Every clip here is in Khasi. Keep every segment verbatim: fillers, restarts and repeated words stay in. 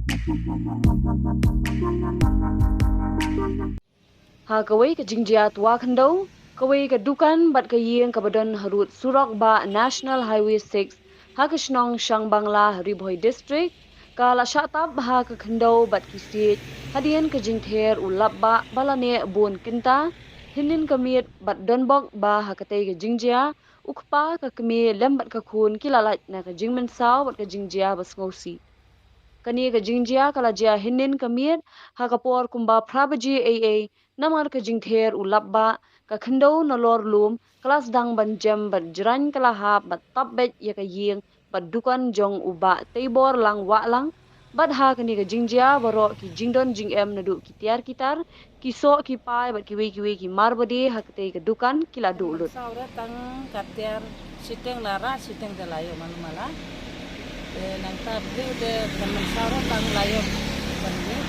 Ha kawei ka jingjia twa khyndew, kawei ka dukan bad ka ïing kaba don harud surok bah National Highway six, ha ka shnong Shangbangla, Ri Bhoi District, ka la shah tap ha ka khyndew bad ki siej hadien ka jingther u lapbah ba la neh bun kynta, hynnin ka miet bad donbok ba ha katei ka jingjia u kpa, ka kmie lem bad ka khun ki la lait na ka jingmynsaw bad ka jingjia ba sngewsih. Kane ka jingjia ka la jia hynnin ka miet ha ka por kumba phra baje eiei, namar ka jingther u lapbah, ka khyndew nalor lum ka la sdang ban jem bad jrang ka la hap bad tap beit ïa ka ïing bad dukan jong u Bah Teibor Langwahlang. Bad ha kane ka jingjia baroh ki jingdon jingem naduh ki tiar ki tar, ki soh ki pai bad kiwei kiwei ki marbade ha katei ka dukan ki la duh lut. Mynsaw re tang ka tiar, shiteng la rah, shiteng te la ïoh mano mala. Te nangta briew te mynsaw re tang la ïoh ban ïoh.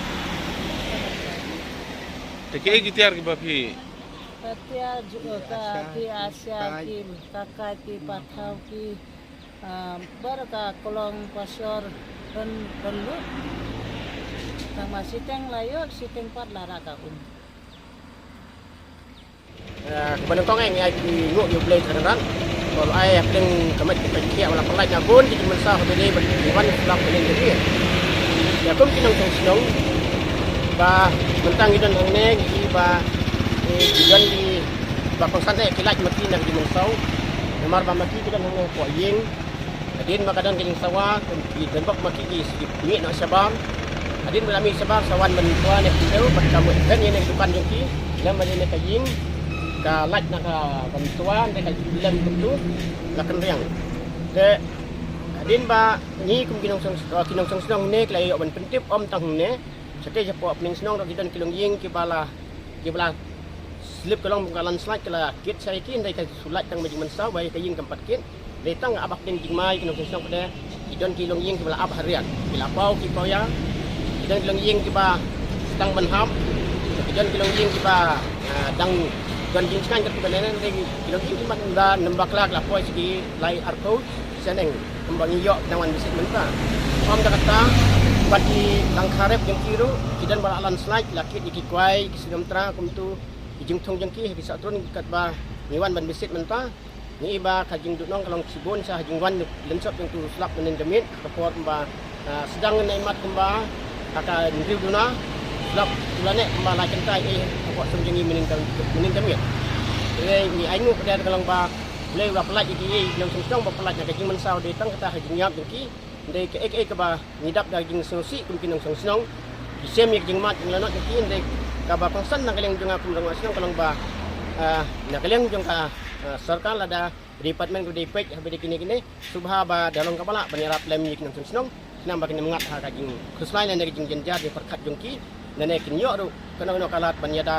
Te kiei ki tiar kiba phi? Ka tiar ju ka ki asia, ki kakai, ki pathaw, ki Ah, bar ka klong pasor don don lut. Tang ma shiteng la ïoh, shiteng pat la rah ka um. Kaba nyngkong ngi ai nguh ïa U Blei Trai Kynrad. Ba u la ai hapdeng ka met ka khiah ba la pynlait na bun ki jingmynsaw ha kaba ïadei bad ki wan ki slap ka liang ka jong ngi. Ïa kum ki nongshong shnong ba mynta ngi don hangne, ngi i ba ngi don kiba kongsan eh ki lait ma ki na ki jingmynsaw. Namar ba ma ki ki don hangne hapoh ïing. Hadien ba ka don ka jingsawa, ki donbok ma ki ki mih noh shabar. Hadien ba la mih shabar sa wan ban twa ne ki dei bad ka mut ïa kane ka dukan jong ki. Lem ba lei na ka ïing ka lait na ka ban twa ne ka lem kumtu la kynriang. Te hadien ba ngi kum ki nongshong, ki nongshong shnong ne ki la ïoh ban pyntip ym tang ne. Shatei shapoh pynïaid shnong ruh ki don ki longïing kiba la, kiba la slip ka long ka landslide, ka la kit sha ïa ki, hynrei ka shu lait tang ma jingmynsaw ba ïa ka ïing kam pat kit. Hynrei tang ap hapdeng jingma ïa ki nongshong shnong pat de ki don ki longïing kiba la ap ha riat, ki la paw ki paw ïa. Ki don ki longïing kiba tang ban hap. Ki don ki longïing kiba, ah, dang don jingshngaiñ katto katne, hynrei ki longïing kiba da namba kla ki la poi sha ki lai arphew shaneng kumba ngi ïoh nang wan visit mynta. Ym da kata bad ki langkha rep jong ki ruh ki don ba la landslide, la kit ïa ki kwai, ki snem tra kumtu, ki jingthung jong ki ha ki sahtrun katba ngi wan ban visit mynta. Ngi i ba ka jingduhnong ka long shibun sha ha jingwan lynsop jong utu u slap mynnin ka miet, ha ka por kumba, ah, sdang ne mat kumba ha ka hynriew duna slap u la neh kumba lai kynta eh hapoh shnong jong ngi mynnin ka, mynnin ka miet. Te ngi ai nguh ka dei ka long ba U Blei u la pynlait ïa ki, ïa ki nongshong shnong ba pynlait na ka jingmynsaw, dei tang kata ha jingïap jong ki. Dei kaei kaei kaba ngi dap da jingsngewsih kum ki nongshong shnong. Ki shem ïa ka jingmad jinglanot jong ki, dei kaba kongsan na ka liang jong nga kum rangbah shnong ka long ba, ah, na ka liang jong ka, ah, sorkar lada department kaba dei peit ha ba dei kine kine, sngewbha ba da long kaba lah ban ïarap lem ïa ki nongshong shnong. Khnang ba kin ym ngat ha ka jingkhuslai lane ka jingjynjar jingpyrkhat jong ki. Lane kin ïoh ruh kano kano ka lad ban ïada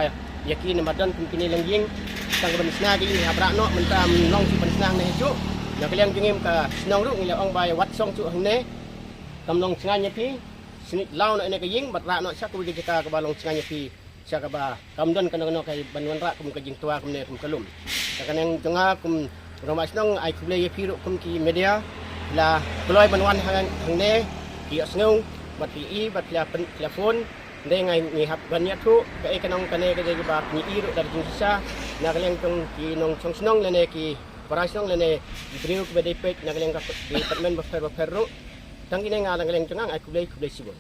ïa ki, namar don kum kine longïing tang ka ban sna ki ïing hap rah noh, mynta ym long shuh ban sna hangne shuh. Na ka liang jong ngi ka shnong ruh ngi la ong ba ïa wat shong shuh hangne. Kam long sngewbha ïa phi, snieh law noh ïa ka ïing bad rah noh sha kawei ka jaka kaba long sngewbha ïa phi, sha kaba kam don kano kano ka ban wanrah kum ka jingtwa kumne kum ka lum. Te ka neng jong nga kum rangbah shnong ai khublei ïa phi ruh kum ki media, la kloi ban wan hang, hangne, ki ïohsngew bad ki i bad ki la pyn, ki la phone. Dei ngai ngi hap ban ïathuh kaei ka nong kane ka dei kaba ngi i ruh da ka jingshisha na ka liang jong ki nongshong shnong lane ki para shnong lane ki briew kiba dei peit na ka liang ka department bapher bapher ruh. Tang kine nga na ka liang jong nga ai khublei, khublei shibun.